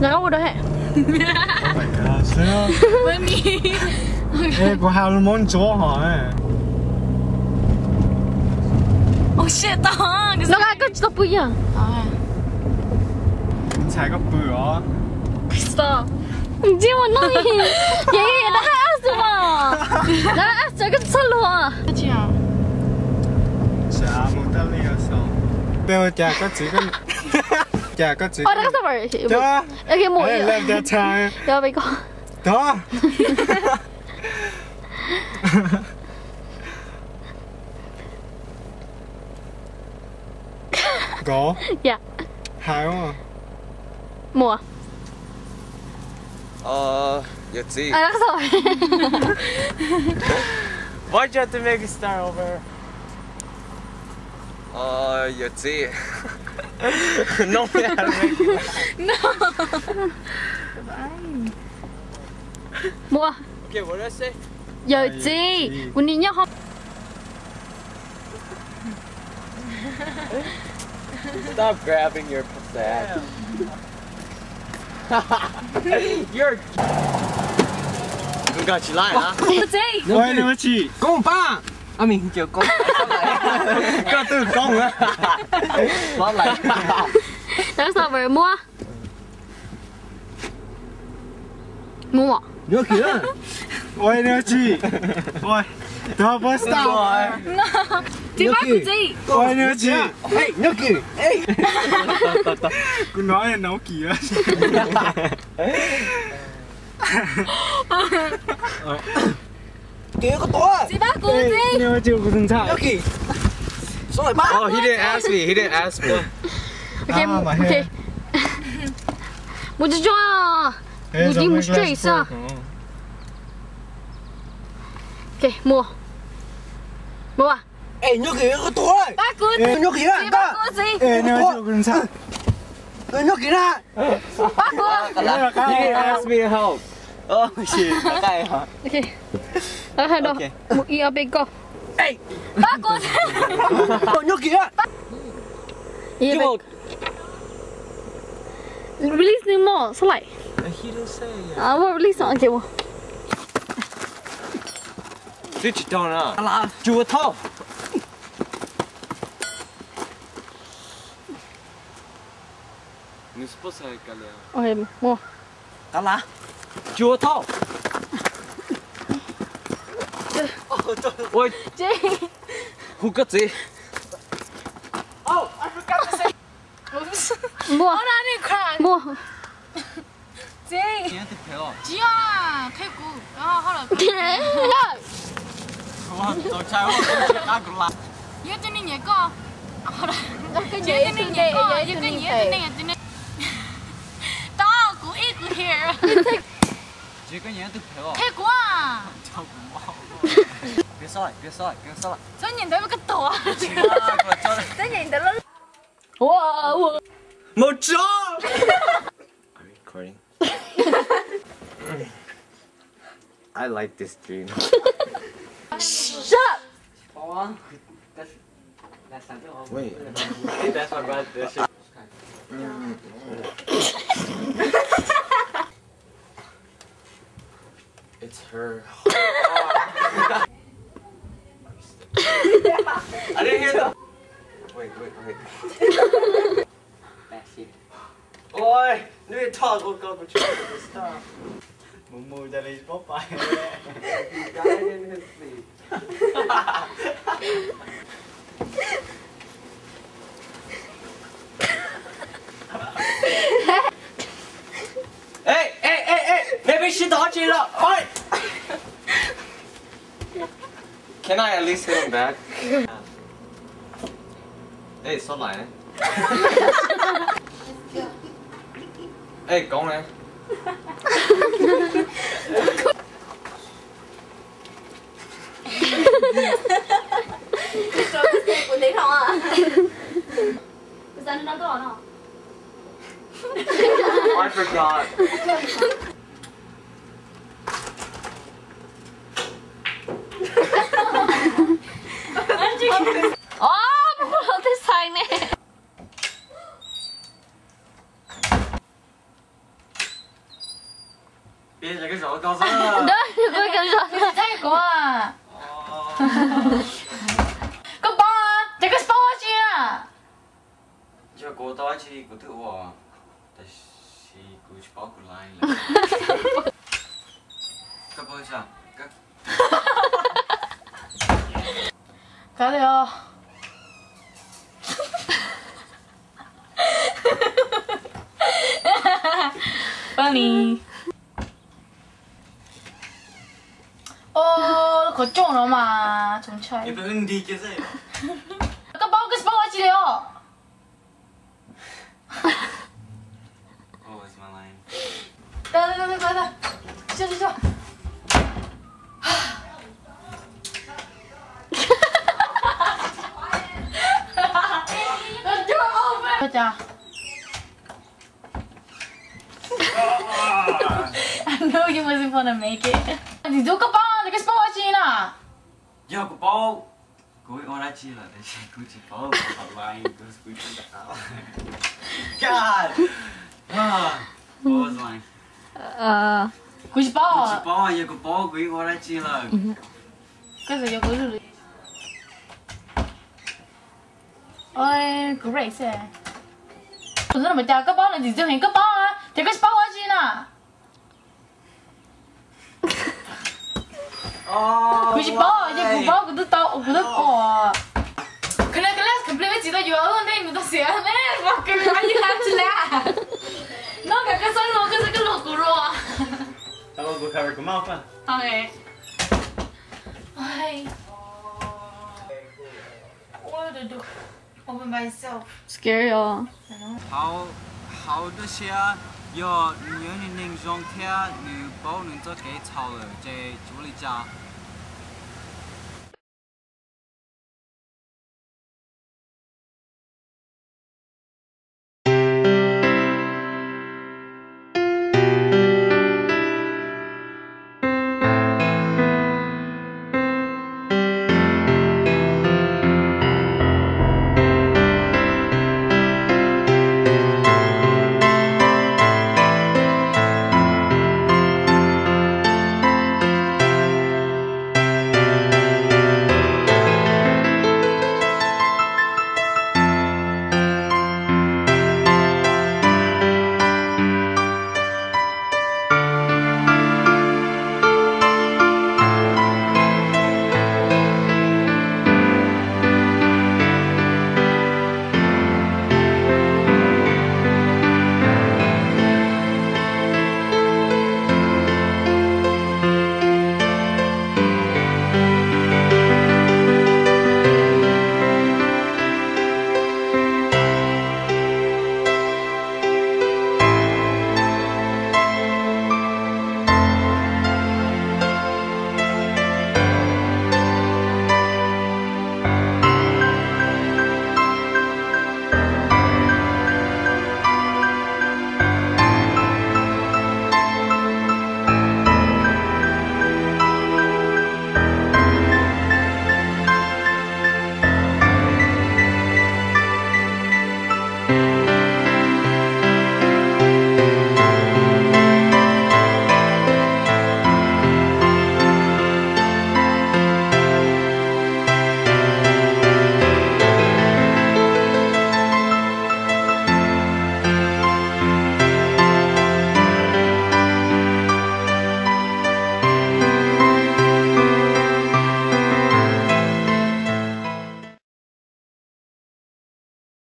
Nqa ua dua he. Ej, kuv hais lus Hmoob ntsuav hos. Nqa koj tsis tau pw yog. Ntxhais koj pw os. Ntsej muag no, ces dab as mas. Dab as koj txhob luag. Pe ua cas koj txiv, cas koj txiv. Ok, mus. Tog. Nkauj. Hais. Muaj. Yawm txiv. Why'd you have to make me start over? Yawm txiv. No, man. No. Muaj. Yawm txiv, kuv nim nyob hauv. Stop grabbing your pussy. You're. Koj tsis laij na. Ua tsi? Koob pab. Koj twb koob na. Tau xav muab. Mus. Ua tsi? Ua, tsis pab kuv txiv. Ua tsi? Kuv hnov hnov kim. Txiv pab kuv txiv. Oh, he didn't ask me. He didn't ask me. Ok, ok. Mus tsuag tsuag. Mus tib mus straight xwb. Ok, mus. Mus. Pab kuv txiv. Pab kuv txiv. Pab kuv. He didn't ask me help. Ok. Mus ib ob peb koj. Pab kuv txiv. Release nws mog, sab laim. Ua release, ok, ua. Twb tsis tau na. Tsuas thauj. Nws supposed to. Ok, mus. Qab las. Tsuas thauj. Ua, hu koj txiv. Muaj. Muaj. Txiv. Tsis yog, qhia kuv. Yog tus neeg nyiam koj. Yog tus neeg nyiam koj, yog koj nyiam tus neeg, tus neeg. Tau, kuv ib kuv here. Qhia kuv. Txhob nyiam ntawd koj tuag. Txhob nyiam ntawd. Mus tso. Are you recording? I like this dream. Shut up! Wait. That's my brother. It's her. I didn't hear the. Wait, wait, wait. Oi, nws thov kuv, kuv tsis tau. Mus mus cas li paub pais. Ej, ej, ej, ej, nej peb sib tog dab tsi no? Oj. Can I at least hit him back? Ej, xob laim. Ej, koob ne. I forgot. Ob, muaj tej xais ne. Koj paub, ces koj tsis paub ua tsi na? Yog kuv tau dab tsi kuv twb ua, tab sis kuv tsis paub kuv line lawm. Koj paub tsis? Kav liam os. Funny. Os, qhov rooj no mas tsoos ntshai. Koj paub koj tsis paub ua tsi li os. Ua cas? I know you wasn't gonna make it. Ntxim ntxub koj paub, koj tsis paub ua tsi na? Yog kuv paub, kuv ua dab tsi lawm, tab sis kuv tsis paub, kuv tsis paub. God! What was mine? Kuv tsis paub. Kuv tsis paub, yog kuv paub kuv yeej ua dab tsi lawm. Koj txawm yuav kuv lwm lwm. Oi, kuv break xwb. Tus ntawd mas cas koj paub, nws ntxim ntxub heev, koj paub, ces koj tsis paub ua dab tsi na? Kuv tsis paub, ces kuv paub, kuv twb tau, kuv twb ua. Koj ne, koj ne, koj pliag tsis tau yuav ntej nws tau xiam ne, fucker, why you have to laugh? No, koj txhob luag, koj txhob luag kuv los. Tau kuv cover kuv mouth. Okay. Ai. What to do? Open by itself. Scary os. Hauv, hauv dua siab, yog nws yog ib neeg zoo thiab nws paub nws txoj kev txhaum lawm ces tsis ua li cas.